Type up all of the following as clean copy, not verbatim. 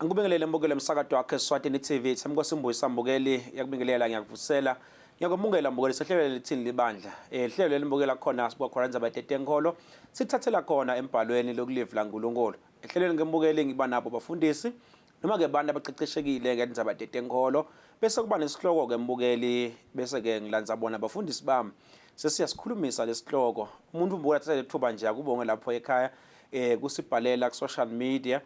Angikubingelele mbukeli emsakato wakhe Eswatini TV. Themkosi Mbuyisa mbukeli, ngiyakubingelela ngiyakuvusela. Ngiyakwemukela mbukeli sehlelo lelithini libandla. Eh hlelo lelimbukela khona sibuka khona indzaba yetenkolo. Sithathela khona embhalweni lokulive laNkulunkulu. Ehlelweni ngembukeli ngiba nabo bafundisi noma ke abantu abaqeqeshekile ngendzaba tetenkolo bese kuba nesihloko ke mbukeli bese ke ngilandza bona abafundisi bami sesiyasikhulumisa lesihloko umuntu ubuka athathe lethuba nje akubonge lapho ekhaya eh kusibhalela ku social media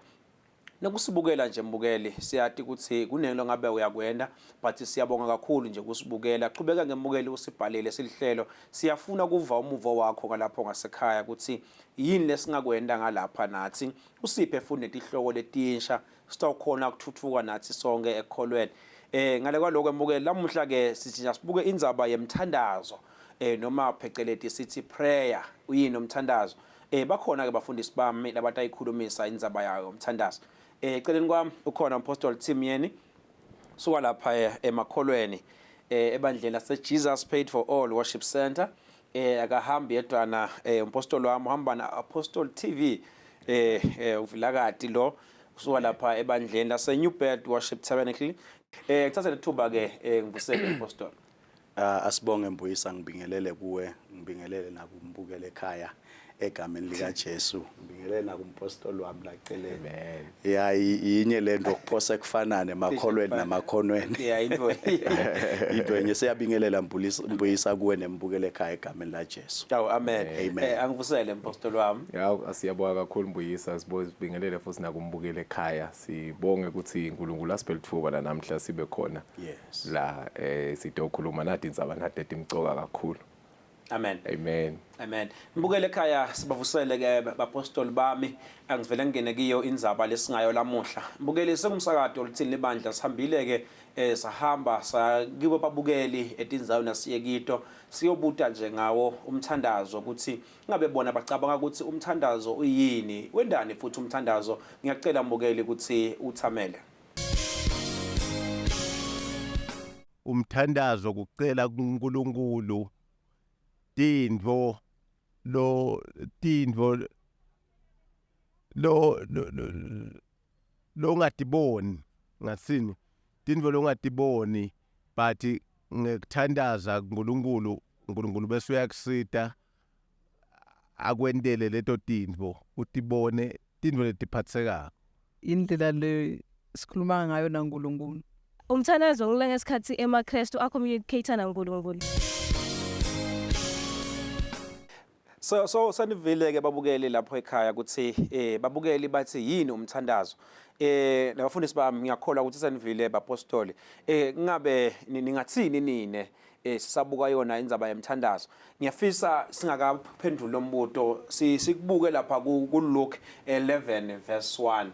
Nokusibukela nje mbukeli siyati ukuthi kunento ngabe uyakwenda but siyabonga kakhulu nje kusibukela qhubeka ngembukeli usibhalele silihlelo siyafuna kuva umuvo wakho ngalapho ngasekhaya ukuthi yini lesingakwenda ngalapha nathi usiphe futhi netihloko letinsha sitawukhona ukuthuthuka nathi sonke ekukholweni eh ngale kwaloko embukeli lamuhla ke sithi asibuke indzaba yemthandazo eh noma pheceleti sithi prayer uyini umthandazo Eh bakhona ke bafundisi bami labatayikhulumisa indzaba yayo umthandazo. Eh eceleni kwami ukhona uMpostoli Tim Yeni suka lapha eh, emakholweni eh ebandleni lase Jesus Paid for All Worship Center. Eh akahambi yedwana eh umpostoli wami uhamba na Apostle TV eh, eh uVilakati lo usuka lapha ebandleni lase New Bed Worship Tabernacle. Eh ngithathe lethuba ke eh, ngivusele umpostoli. Ah, asibonge Mbuyisa ngibingelele kuwe ngibingelele nakumbukele ekhaya egameni lika Jesu ngibingelele nakumpostoli wami la celeni ya yinye lento kuphosa kufanane emakholweni namakhonweni yeah into into enye siyabingelela Mbulisa Mbuyisa kuwe nembukele ekhaya egameni la Jesu Awu amen. Amen. Eh angivusele mpostoli wami. Ya siyabonga kakhulu Mbuyisa sibingelele futhi nakumbukele ekhaya sibonge ukuthi uNkulunkulu asiphe lithuba la namhla sibe khona. Yes. La eh sidokhuluma nathi indzaba nathi letimcoka kakhulu. Amen. Amen. Amen. Mbukele ekhaya sibavusele ke bapostoli bami angivele ngingene kiyo indzaba lesingayo lamuhla. Mbukele sengumsakato oluthini libandla sihambile ke eh sahamba sakibo babukeli etindzaweni nasiye kito siyobuta nje ngawo umthandazo ukuthi ngabe bona bacabanga ukuthi umthandazo uyini wendani futhi umthandazo ngiyacela mbukeli ukuthi uthamele. Umthandazo kucela kuNkulunkulu tintfo lo tintfo lo longatiboni ngatsini tintfo longatiboni but ngekuthandaza kuNkulunkulu uNkulunkulu bese uyakusita akwentele leto tintfo utibone tintfo letiphatsekako indlela le sikhuluma ngayo naNkulunkulu. Umthandazo ngula ngesikhathi emaKrestu acommunicate naNkulunkulu. So so sanivile ke babukeli lapho ekhaya ukuthi eh babukeli bathi yini umthandazo. Eh nabafundisi bami ngiyakholwa ukuthi sanivile bapostoli. Eh ngabe ningathini nine eh sisabuka yona indzaba yemthandazo. Ngiyafisa singakaphenduli lombuto sikubuke lapha ku Luke 11 verse 1.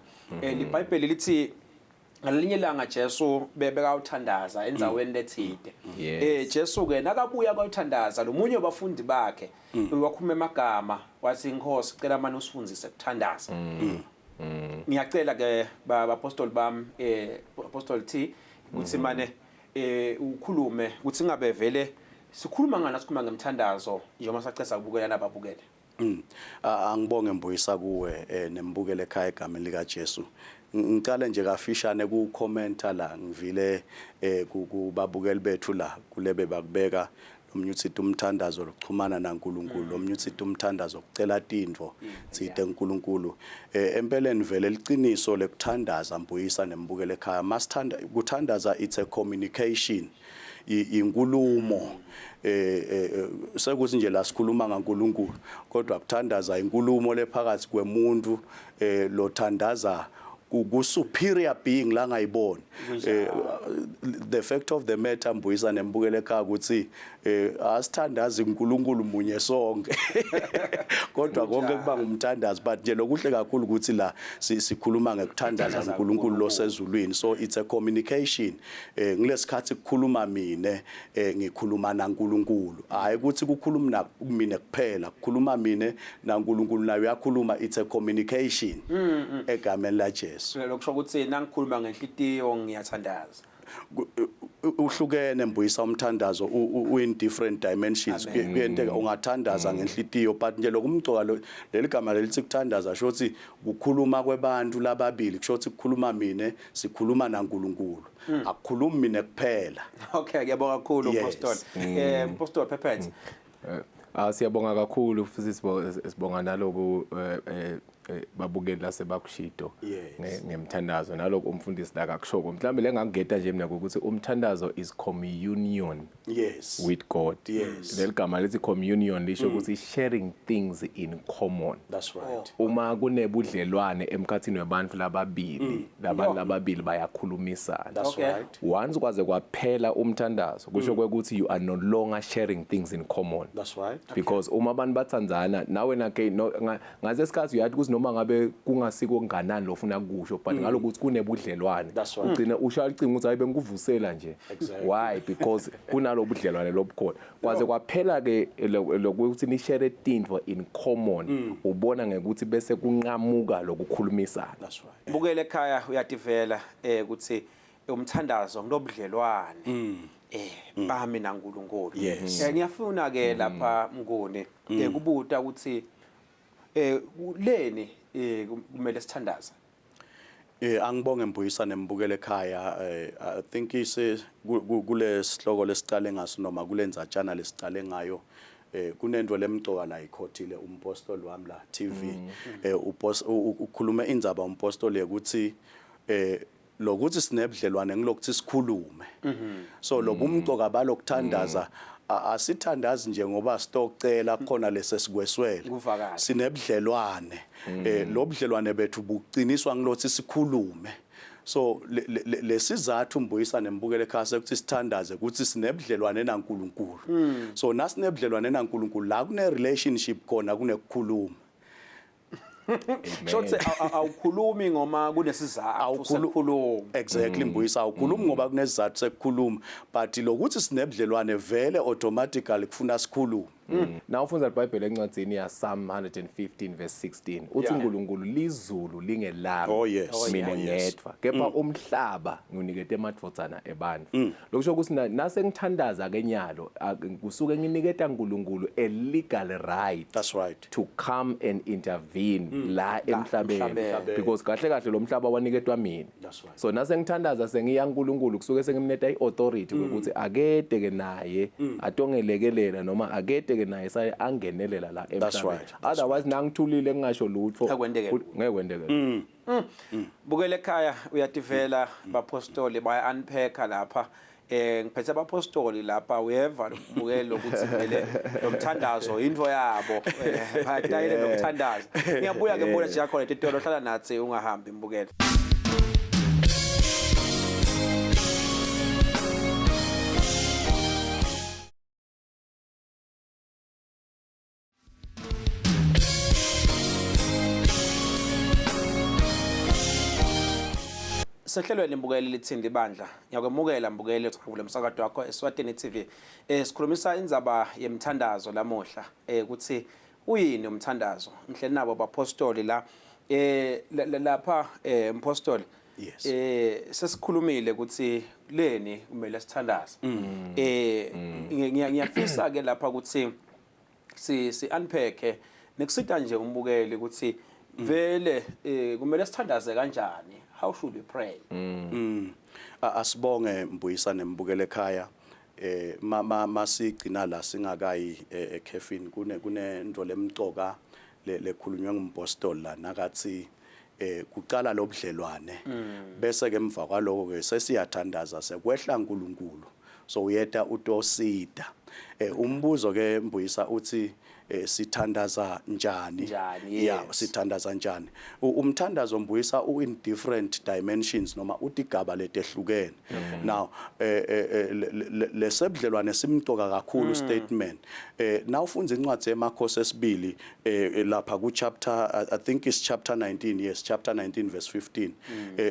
Eh liBhayibheli lithi ngalelinye ilanga Jesu bebekawuthandaza endzaweni lethide. Eh Jesu ke nakabuya kwayothandaza lomunye wabafundi bakhe wakhuluma emagama wathi inkosi cela manje usifundzise kuthandaza. Ngiyacela ke bapostoli bami eh apostoli T ukuthi mane eh ukhulume ukuthi ngabe vele sikhuluma ngani sikhuluma ngemthandazo njengoba sacesa ukubukela nababukele. Mm. Angibonge mbuyisa kuwe eh, nembukele ekhaya egameni lika Jesu. Ngicale nje kafishane ku commenta la ngivile eh kubabukeli bethu la kulebe bakubeka lomnye uthi umthandazo lokuxhumana naNkulunkulu lomnye uthi umthandazo kucela tintfo tsite uNkulunkulu eh empeleni vele liqiniso lekuthandaza mbuyisa nembukele ekhaya masithanda kuthandaza it's a communication inkulumo eh, eh, eh sekuthi nje la sikhuluma ngaNkulunkulu kodwa kuthandaza inkulumo lephakathi kwemuntu eh lothandaza ku superior being la ngayiboni eh, the fact of the matter mbuyisa nembukele ekhaya ukuthi eh asithandazi uNkulunkulu munye sonke kodwa konke kuba ngumthandazi but nje lokuhle kakhulu ukuthi la sikhuluma ngekuthandaza uNkulunkulu losezulwini so it's a communication eh ngilesikhathi kukhuluma mina eh ngikhuluma naNkulunkulu hayi ukuthi kukhuluma na mina kuphela kukhuluma mina naNkulunkulu naye uyakhuluma it's a communication mm, mm. egameni la Jesu lokusho ukuthi nangikhuluma ngenhlitiyo ngiyathandaza Uhlukene mbuyisa umthandazo u in different dimensions. Kuyenteka ungathandaza ngenhlitiyo, but nje lokumcoka leli gama lelithi kuthandaza sho ukuthi kukhuluma kwebantu lababili, kusho ukuthi kukhuluma mina, sikhuluma naNkulunkulu, akukhulumi mina kuphela. Okay, ngiyabonga kakhulu, Mpostoli. Mpostoli Phephethe. Siyabonga kakhulu futhi sibonga naloku babukeli lasebakushido ngemthandazo naloko umfundisi la kakushoko. Mhlawumbe lengakungeta nje mina ukuthi umthandazo is communion with God. Leli gama lithi communion lisho ukuthi sharing things in common. That's right. Uma kunebudlelwane emkhathini webantu lababili, labantu lababili bayakhulumisana. That's right. Once kwaze kwaphela umthandazo, kusho kwekuthi you are no longer sharing things in common. That's right. Because uma abantu bathandzana nawe na ke no, ngase sikhathi uyathi ukuthi noma ngabe kungasiko kunganani lofuna kusho, but ngalokuthi kunebudlelwane, That's right. ugcina ushaya ucingo ukuthi hayi, bengikuvusela nje. Why? Because kunalobudlelwane lobukhona. Kwaze kwaphela ke lokuthi ni share tintfo in common, ubona ngekuthi bese kunqamuka lokukhulumisana. That's right. Bukele ekhaya, uyativela ukuthi umthandazo ngilobudlelwane bami naNkulunkulu. Ngiyafuna ke lapha, Mnguni, kubuta ukuthi leni kumele sithandaze? Angibonge Mbuyisa nembukele ekhaya. I think ise kule sihloko lesicale ngaso noma kulendzatshana lesicale ngayo, kunento lemcoka la ikhothile umpostoli wami la TV. Ukhuluma indzaba umpostoli ukuthi lokuthi sinebudlelwane ngilokuthi sikhulume. So lobumcoka balokuthandaza, asithandazi nje ngoba sitocela khona lesesikweswele. Kuvakala. Sinebudlelwane, lobudlelwane bethu buqiniswa ngilothi sikhulume. So lesizathu mbuyisa nembukele ekhaya sekuthi sithandaze ukuthi sinebudlelwane naNkulunkulu. So nasinebudlelwane naNkulunkulu, la kune relationship khona kunekukhuluma. Shothi awukhulumi ngoma kunesizathu sekukhuluma. Exactly, Mbuyisa, awukhulumi ngoba kunesizathu sekukhuluma, but lokuthi sinebudlelwane vele automatically kufuna sikhulume. Na ufundza iBhayibheli encwadzini ya Psalm 115 verse 16, uthi uNkulunkulu, lizulu lingelami mina ngedwa, kepha umhlaba nginikete emadvodzana ebantfu. Lokusho ukuthi nase ngithandaza ke nyalo, kusuke nginiketa uNkulunkulu a legal right That's right. to come and intervene la emhlabeni, emhlabeni. because kahle kahle lo mhlaba waniketwa mina. That's right. So nase ngithandaza sengiya uNkulunkulu, kusuke sengimneta iauthority ukuthi akede ke naye atongelekelela noma akede ke naye saye angenelela la That's emhlabeni. right. That's Otherwise nangithulile ngingasho lutho, Akwenteke ngeke kwenteke. Bukele ekhaya, uyativela, bapostoli baya unpack lapha. Ngiphethe abapostoli lapha, uyeva bukele ukuthi vele lo mthandazo into yabo, bayatayele lokuthandaza. Ngiyabuya ke mbona nje yakho letitolo, hlala nathi, ungahambi mbukele. Sehlelweni mbukeli lithindi ibandla. Ngiyakwemukela mbukeli uchabule umsakazo wakho eSwatini TV. Sikhulumisa indzaba yemthandazo lamuhla, ukuthi uyini umthandazo. Ngihleli nabo bapostoli la, lapha mpostoli. Yes. Sesikhulumile ukuthi leni kumele sithandaze. Ngiyafisa ke lapha ukuthi si unpack nekusita nje umbukeli ukuthi vele kumele sithandaze kanjani, how should we pray? Asibonge Mbuyisa nembukele ekhaya. Ma masigcina la singakayi ekhefini, kunento lemcoka lekhulunywa ngumpostoli la nakathi kuqala lobudlelwane, bese ke emva kwaloko ke sesiyathandaza, sekwehla uNkulunkulu, so uyeta utosida. Umbuzo ke Mbuyisa uthi sithandaza njani? Njani, yes. Sithandaza njani? Umthandazo Mbuyisa u in different dimensions noma utigaba letehlukene. Now lesebudlelwane simcoka kakhulu statement. Nawufundza incwadi emakhosi esibili, lapha ku chapter, I think it's chapter 19, yes, chapter 19 verse 15,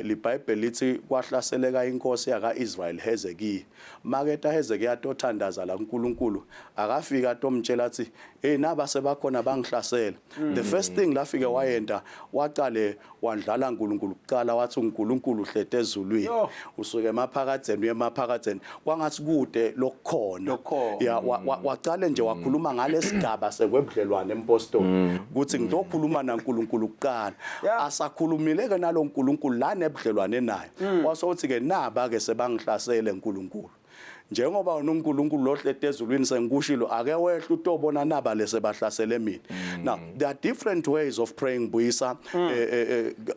liBhayibheli lithi kwahlaseleka inkosi yakaIsrael Hezekiah. Maketa Hezekiah atothandaza la kuNkulunkulu, akafika atomtshela athi, "Hey, naba sebakhona bangihlasela. The first thing lafike wayenta, waqale wandlala uNkulunkulu kuqala, wathi uNkulunkulu uhlete ezulwini, usuke emaphakadzeni uye emaphakadzeni, kwangathi kude lokukhona. Lokukhona. Ya, waqale nje wakhuluma ngalesigaba sekwebudlelwane, empostoli, ukuthi ngizokhuluma naNkulunkulu kuqala. Asakhulumile ke nalo uNkulunkulu la nebudlelwane naye, wasothi ke naba ke sebangihlasele, uNkulunkulu, njengoba wena uNkulunkulu lohlete ezulwini, sengikushilo, ake wehle utobona naba lesebahlasele mina. Now there are different ways of praying, buyisa.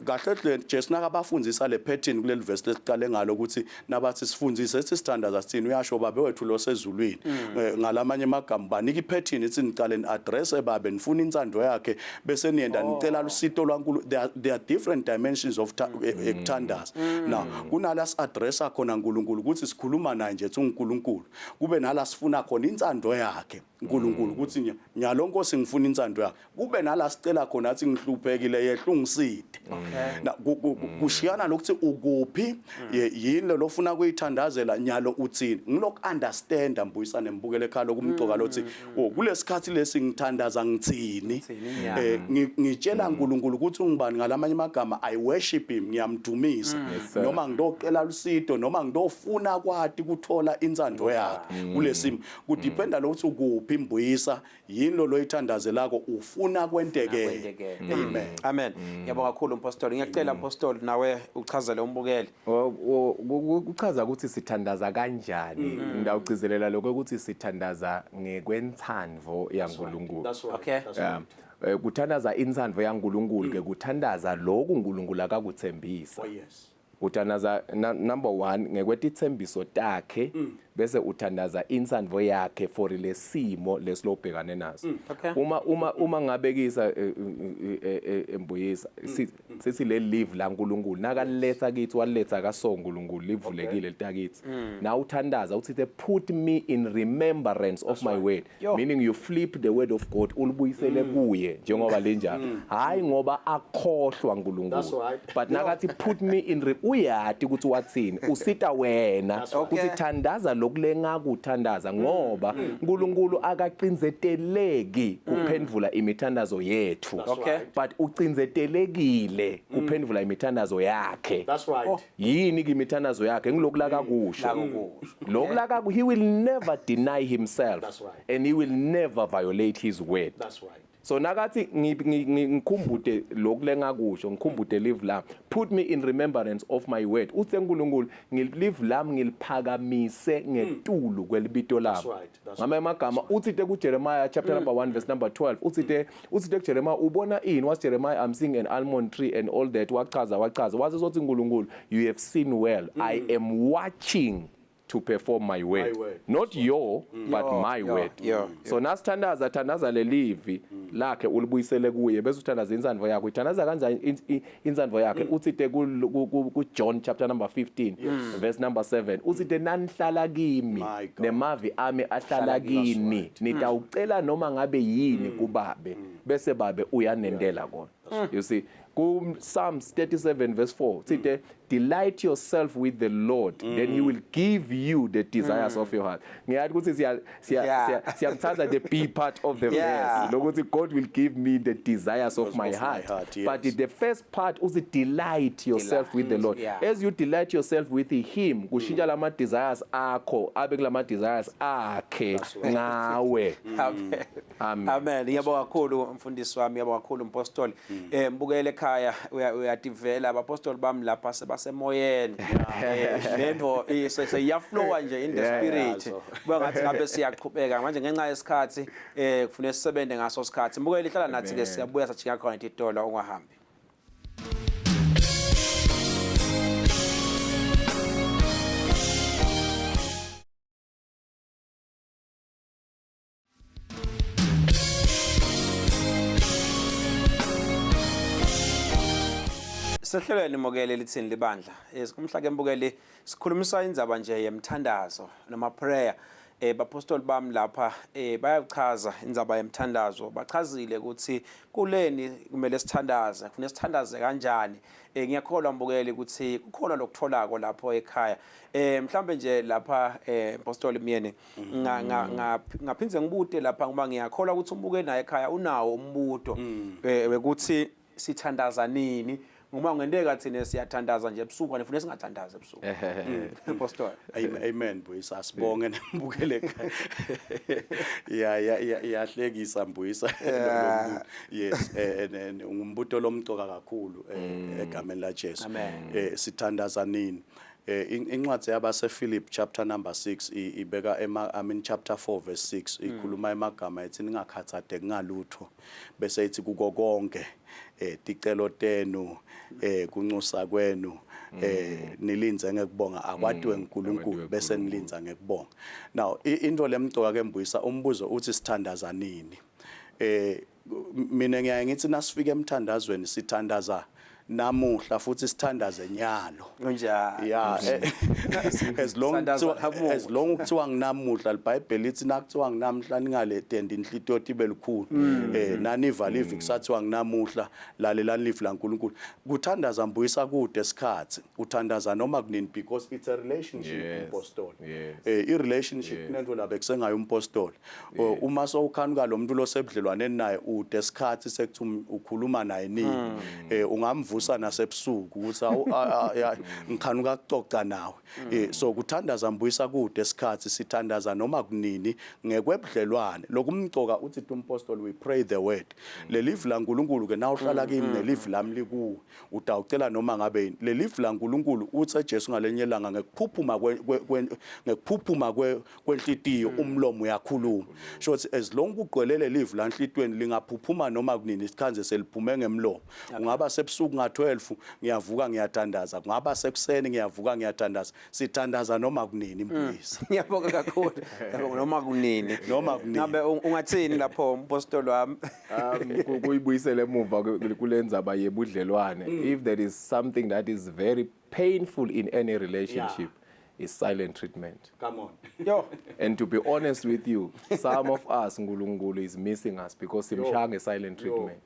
Kahle hle Jesu nakabafundisa le pattern kuleli verse lesiqale ngalo, ukuthi nabathi sifundise sithi sithandaza sithini, uyasho, "Babe wethu losezulwini." Ngalamanye amagama banika ipattern, ithi niqale ni address babe, nifuna insando yakhe, bese niyenda nicela lusito lwaNkulunkulu. There are different dimensions of ekuthandaza. Now kunala si-addressa khona uNkulunkulu ukuthi sikhuluma naye nje ethi uNkulunkulu, kube nala sifuna khona insando yakhe uNkulunkulu, ukuthi nyalo Nkosi ngifuna insando yakhe, kube nala sicela khona athi ngihluphekile, yehla ungiside. Na kushiyana lokuthi ukuphi, yini lo lofuna kuyithandazela, nyalo uthini. Ngilokhu understand, mbuyisane, mbukele ekhaya, lokumcoka lothi, oh, kulesikhathi lesi ngithandaza ngithini. Ngithini, nya. Ngitshela uNkulunkulu ukuthi ungibani. Ngalamanye amagama, I worship him, ngiyamdumisa, Yes, sir. noma ngidocela lusito, noma ngidofuna kwati kuthola insando yakhe kulesimo. Kudependa lokuthi ukuphi, mbuyisa, yini lo loyithandazelako, ufuna kwentekeke. Kwentekeke. Amen. Amen, ngiyabonga kakhulu mpostoli. Ngiyacela mpostoli, nawe uchazele umbukeli. Kuchaza ukuthi sithandaza kanjani. Ngidawugcizelela lokho ukuthi sithandaza ngekwentsandvo yaNkulunkulu. That's right. Okay. That's Yeah. Kuthandaza intsandvo yaNkulunkulu ke kuthandaza lokhu uNkulunkulu akakuthembisa. Oh yes. Uthandaza number 1 ngekwetithembiso takhe, bese uthandaza intsandvo yakhe for lesimo lesilobhekane naso. Uma ngabekisa, embuyisa, sithi le live la uNkulunkulu nakaletha kithi, waletha kaso uNkulunkulu livulekile litakithi. Na uthandaza uthi, "Put me in remembrance of my word." Yo. Meaning you flip the word of God, ulibuyisele kuye njengoba linjalo, hayi ngoba akhohlwa uNkulunkulu. That's right. But nakathi put me in uyati ukuthi wathini, usita wena That's right. ukuthi thandaza lokulengakuthandaza, ngoba uNkulunkulu akaqinzeteleki kuphendvula imithandazo yethu, Okay. but ucinzetelekile kuphendvula imithandazo yakhe. That's right. Yini ke imithandazo yakhe? Ngiloku lakakusho. Lakukusho. Lokhu lakaku, he will never deny himself That's right. and he will never violate his word. That's right. So nakathi ngikhumbute lokhu lengakusho, ngikhumbute live lami, put me in remembrance of my word, uthe uNkulunkulu ngilive lami ngiliphakamise ngetulu kwelibito lami. Right, that's Ngamanye amagama uthi te kuJeremiah chapter number 1 verse number 12, uthi te kuJeremiah, "Ubona ini?" Was Jeremiah, "I'm seeing an almond tree," and all that. Wachaza, wathi sothi uNkulunkulu, "You have seen well. I am watching to perform my word." My word. Not your, but Yo, my yo, word. yo. So nasithandaza, thandaza lelivi lakhe, ulibuyisele kuye, bese uthandaza insandvo yakho. Ithandaza kanjani insandvo yakhe? Uthi te ku John chapter number 15 verse number 7, uthi te nanihlala kimi My God. nemavi ami ahlala kini, nitawucela noma ngabe yini kubabe, bese babe uyanendela kona. You see, ku Psalms 37 verse 4 sithi, "Delight yourself with the Lord, then he will give you the desires of your heart." Ngiyathi ukuthi siya siya siyamthanda the B part of the verse, lokuthi God will give me the desires of my of my heart, heart, but yes. the first part uthi delight yourself with the Lord. As you delight yourself with him, kushintsha lama desires akho abe kulama desires akhe ngawe. Amen. Amen. Amen. Ngiyabonga kakhulu mfundisi wami, ngiyabonga kakhulu mpostoli. Mbukele ekhaya, uyativela abapostoli bami lapha sebasemoyeni. Lento seyiyaflowa nje in the spirit. Kuba ngathi ngabe siyaqhubeka manje, ngenxa yesikhathi kufanele sisebenze ngaso isikhathi. Mbukele, ihlala nathi ke, siyabuya sajika khona itolo, ungahambi. Sehlelweni mukele lithini libandla. Kumhla ke mbukeli sikhulumisa indzaba nje yemthandazo noma prayer. Eh bapostoli bami lapha eh bayachaza indzaba yemthandazo. Bachazile ukuthi kuleni kumele sithandaze, kufanele sithandaze kanjani. Eh ngiyakholwa mbukeli ukuthi kukhona lokutholako lapho ekhaya. Eh mhlambe nje lapha eh Mpostoli Myeni nga nga ngaphindze ngibute lapha ngoba ngiyakholwa ukuthi umbuke naye ekhaya unawo umbuto mm. eh, wekuthi sithandaza nini ngoba ngenteka thina siyathandaza nje ebusuku kanti funa singathandazi ebusuku Pastor amen mbuyisa asibonge nembukele ya ya iyahlekisa mbuyisa yes eh, ngumbuto lomcoka kakhulu eh, mm. egameni la Jesu eh sithandaza nini Eh incwadi yabase Philip chapter number 6 ibeka ema I mean chapter 4 verse 6 ikhuluma emagama ethi ningakhathadeki ngalutho bese ithi kuko konke eh ticelo tenu eh kunxusa kwenu eh mm. nilinze ngekubonga akwatiwe mm. uNkulunkulu bese nilinza ngekubonga now into lemcoka ke mbuyisa umbuzo uthi sithandaza nini eh mina ngiyaye ngithi nasifika emthandazweni sithandaza namuhla futhi sithandaze nyalo kunjalo yeah eh, as long as long kuthiwa nginamuhla libhayibheli lithi nakuthiwa nginamhla ningaletende inhlitiyo tibe lukhulu mm. eh naniva livi mm. kusathiwa nginamuhla lalelani livi laNkulunkulu kuthandaza mbuyisa kude isikhathi uthandaza noma kunini because it's a relationship umpostoli eh i relationship kunento la bekusengayo umpostoli Uma sowukhanuka lo muntu losebudlelwaneni naye ude isikhathi sekuthi ukhuluma naye nini hmm. eh ungamvusa nasebusuku ukuthi awu ngikhanuka kucoca nawe hmm. eh so kuthandaza mbuyisa kude isikhathi sithandaza noma kunini ngekwebudlelwane lokumcoka uthi umpostoli we pray the word hmm. lelivi laNkuluNkulu ke nawuhlala kimi nelivi lami likuwe utawucela noma ngabe yini lelivi laNkuluNkulu uthe Jesu ngalenye ilanga ngekuphuphuma ngekuphuphuma kwenhlitiyo mm. umlomo uyakhuluma sho ukuthi as long kugqwelele live la nhlitweni lingaphuphuma noma kunini isikhanze seliphume ngemlomo kungaba sebusuku nga-12 ngiyavuka ngiyathandaza kungaba sekuseni ngiyavuka ngiyathandaza sithandaza noma kunini mm. mbuyisa ngiyabonga kakhulu ngiyabonga noma kunini noma kunini ngabe ungathini lapho umpostoli wami um kuyibuyisele emuva kulendzaba yebudlelwane mm. if there is something that is very painful in any relationship yeah. is silent treatment. Come on. Yo. And to be honest with you, some of us Nkulunkulu is missing us because simshaya nge silent treatment.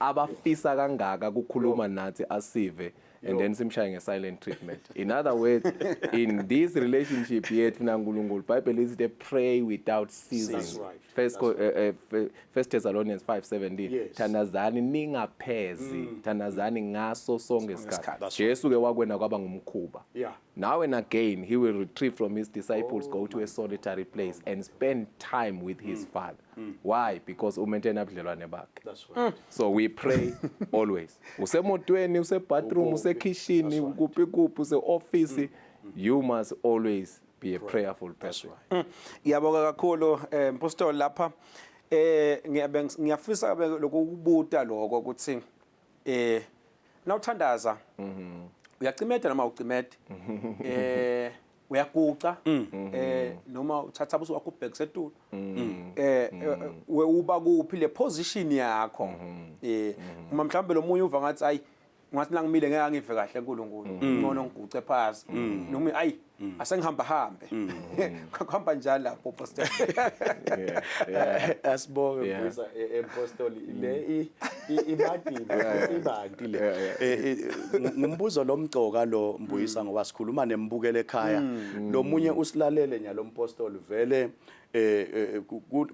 Abafisa kangaka kukhuluma nathi asive and then simshaye nge silent treatment. In other words, in this relationship yethu naNkulunkulu, Bible lithi pray without ceasing. That's right. First, uh, uh, First Thessalonians 5:17 yes. Thandazani ningaphezi mm. thandazani ngaso sonke isikhathi. Jesu ke wakwena kwaba ngumkhuba. Yeah. Now and again he will retrieve from his disciples oh, go to a solitary place oh, and spend time with his mm. father. Mm. Why? Because umaintain ubudlelwane bakhe. That's right. Mm. So we pray always. Usemotweni, usebathroom, usekhishini, kuphi kuphi, use-office, mm. you must always be a prayerful person. Mm. Ngiyabonga kakhulu eh Mpostoli lapha. Eh ngiyafisa lokubuta lokho ukuthi eh nawuthandaza mhm. uyacimeda noma ucimede eh uyaguca mm. eh noma uthatha ubuso wakho ubhekise etulo mm. eh, eh we uba kuphi le position yakho mm-hmm. eh mm-hmm. uma mhlawumbe lo munye uva ngathi ayi ngathi nangimile ngeke angive kahle uNkulunkulu mm. ngcono ngiguce phansi mm. noma ayi mm. asengihamba hambe kuhamba njalo lapho pastor asibonge mbuyisa empostoli e, le imadini ibanti le e, e, ngumbuzo lomcoka lo mbuyisa ngoba sikhuluma nembukele ekhaya lo munye usilalele nyalo mpostoli vele eh, eh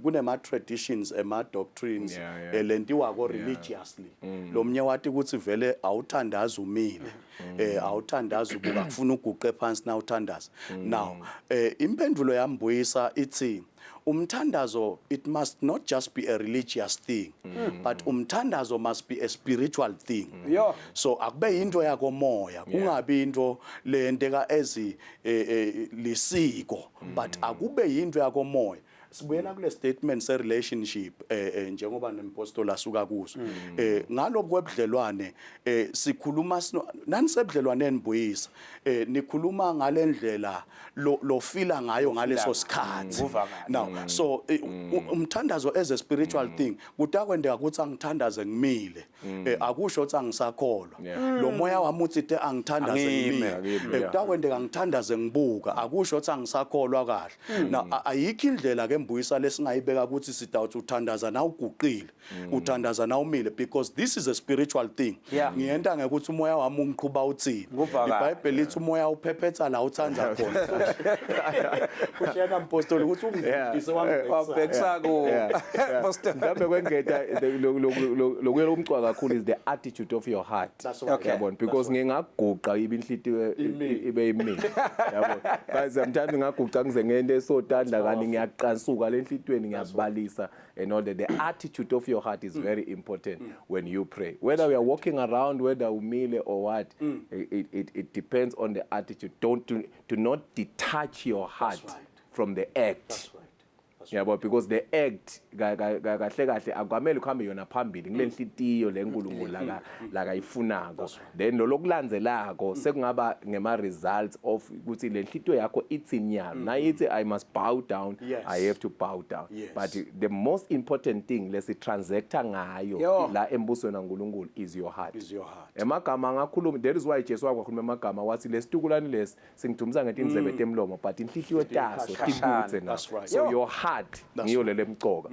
kunema traditions ema doctrines yeah, yeah. Eh, lentiwako religiously mm. lo mnye wathi ukuthi vele awuthandaza umile mm. eh awuthandaza ubuka kufuna uguqe phansi na uthandaza mm. now eh impendulo yambuyisa ithi umthandazo it must not just be a religious thing mm. but umthandazo must be a spiritual thing mm. yeah. so akube into yakomoya kungabi into lenteka ezi eh, eh, lisiko but akube yinto yakomoya. Sibuyela kule statement se relationship njengoba nempostoli asuka kuso. Ngalokho kwebudlelwane sikhuluma nanisebudlelwaneni buyisa nikhuluma ngalendlela lo fila ngayo ngaleso sikhathi. Kuvakala. Now so umthandazo as a spiritual thing kutakwendeka ukuthi angithandaze ngimile. Akusho ukuthi angisakholwa. Lo moya wami uthi te angithandaze Angime, ngimile. Angime, yeah. Kutakwendeka ngithandaze ngibuka, akusho ukuthi angisakholwa kahle. Now ayikho indlela ke mbuyisa lesingayibeka ukuthi sidawuthi uthandaza na uguqile, uthandaza na umile, because this is a spiritual thing. Ngiyenta ngekuthi umoya wami ungiqhuba uthini. Kuvakala. IBhayibheli lithi umoya uphephetha la uthanda khona. Ushiyana mpostoli ukuthi ungifundise wangibhekisa. Wabhekisa ku Pastor. Mhlawumbe kwengeta lokuye umcwa kakhulu is the attitude of your heart. That's right. Okay. Yabona, because ngingaguqa ibe inhlitiyo ibe imile, yabona, but sometimes ngingaguqa ngize ngente esotandla kani ngiyaqansuka lenhlitweni ngiyabalisa and all that. The attitude of your heart is very important when you pray, whether we are walking around, whether umile or what. It depends on the attitude. Don't do not detach your heart from the act. That's right. Yabo, because the act kahle kahle akwamele kuhambe yona phambili kule nhliziyo lenkulunkulu laka lakayifunako, then lo lokulandzelako sekungaba ngema results of ukuthi le nhliziyo yakho ithi nyalo nayithi I must bow down, I have to bow down. But the most important thing lesi transacta ngayo la embusweni kaNkulunkulu is your heart. Is your heart. Emagama angakhuluma, that is why Jesu wakhuluma emagama wathi lesitukulwane lesi singidumisa ngetindlebe temlomo, but inhliziyo taso tikudze na. That's right. So your heart ngiyo lele mcoka.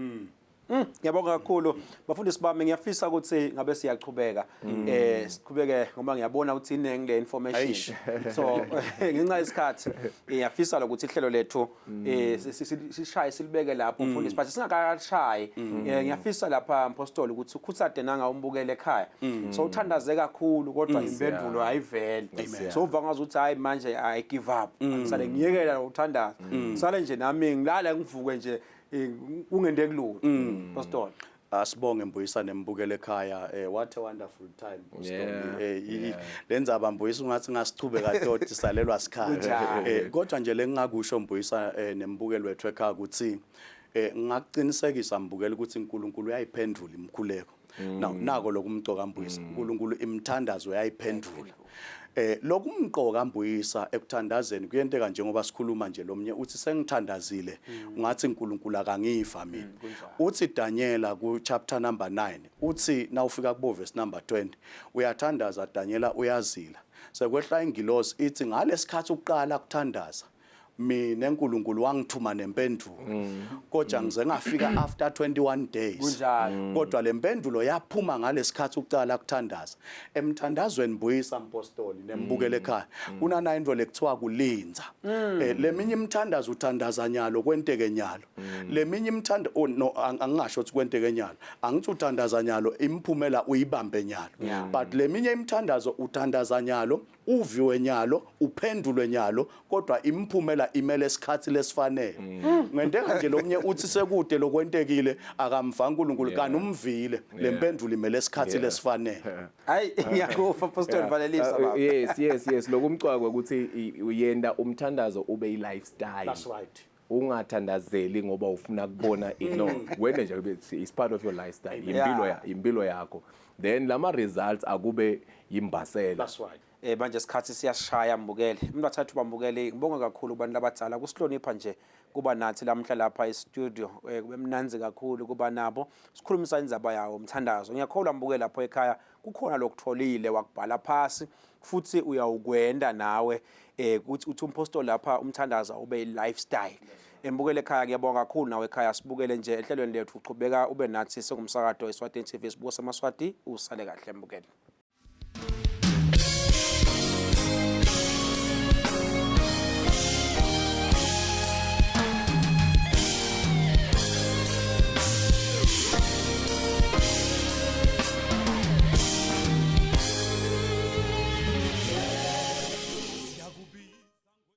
Ngiyabonga kakhulu bafundisi bami, ngiyafisa ukuthi ngabe siyachubeka siqhubeke ngoba ngiyabona ukuthi iningi le information. Eish. So ngenxa yesikhathi ngiyafisa lokuthi ihlelo lethu sishaye silibeke lapho mfundisi, but singakashayi ngiyafisa lapha mpostoli ukuthi ukhuthade nanga umbukele ekhaya. So uthandaze kakhulu kodwa impendulo ayiveli, so uva ngazi ukuthi hayi manje I give up, sale ngiyekela ukuthandaza, sale nje nami ngilala ngivuke nje kungenteki lutho, pastor. Asibonge Mbuyisa nembukele ekhaya. What a wonderful time, Pastor. Yeah. Lendzaba Mbuyisa ungathi ngasichubeka toti salelwa sikhathi. Kunjalo. Kodwa nje lengingakusho Mbuyisa nembukelo wethu ekhaya ukuthi ngakuqinisekisa mbukeli ukuthi uNkulunkulu uyayiphendula imikhuleko. Now nako lokumcoka Mbuyisa, uNkulunkulu imthandazo uyayiphendula. Lokumqoka Mbuyisa ekuthandazeni kuyenteka njengoba sikhuluma nje lomnye uthi sengithandazile ungathi uNkulunkulu akangiva mina. Uthi Daniela ku chapter number 9, uthi nawufika kubo verse number 20, uyathandaza Daniela, uyazila, sekwehla ingilosi ithi ngalesikhathi uqala kuthandaza mina uNkulunkulu wangithuma nempendulo, kodwa ngize ngafika after 21 days. Kunjalo. Kodwa lempendulo yaphuma ngalesikhathi uqala kuthandaza. Emthandazweni Mbuyisa mpostoli nembukele ekhaya kunana into lekuthiwa kulinza. Leminye imithandazo uthandaza nyalo kwenteke nyalo, leminye imithanda, oh, no, angingasho ukuthi kwenteke nyalo, angithi uthandaza nyalo imiphumela uyibambe nyalo, but leminye imithandazo uthandaza nyalo uviwe nyalo uphendulwe nyalo, kodwa imiphumela imele isikhathi lesifanele. Ngenteka nje lomnye uthi sekude lokwentekile akamva uNkulunkulu, kanti umvile, lempendulo imele isikhathi lesifanele. Hayi, ngiyakufa pastor, valelisa baba. Yes, lokumcwako ukuthi uyenda umthandazo ube i-lifestyle. That's right. Ungathandazeli ngoba ufuna kubona no wena nje it's part of your lifestyle, impilo ya impilo yakho, then lama results akube yimbasela. That's right. Manje isikhathi siyashaya mbukeli. Umuntu athathu bambukeli, ngibonga kakhulu kubantu abadala kusihlonipha nje kuba nathi lamhla lapha e-studio. Kube mnandzi kakhulu kuba nabo sikhulumisa indzaba yawo umthandazo. Ngiyakholwa mbukeli lapho ekhaya kukhona lokutholile wakubhala phasi futhi uyawukwenda nawe kuthi uthi umpostoli lapha umthandazo ube lifestyle. Embukele ekhaya, ngiyabonga kakhulu nawe ekhaya sibukele nje ehlelweni lethu, uchubeka ube nathi sengumsakato eSwatini TV, sibuko samaswati. Usale kahle mbukeli.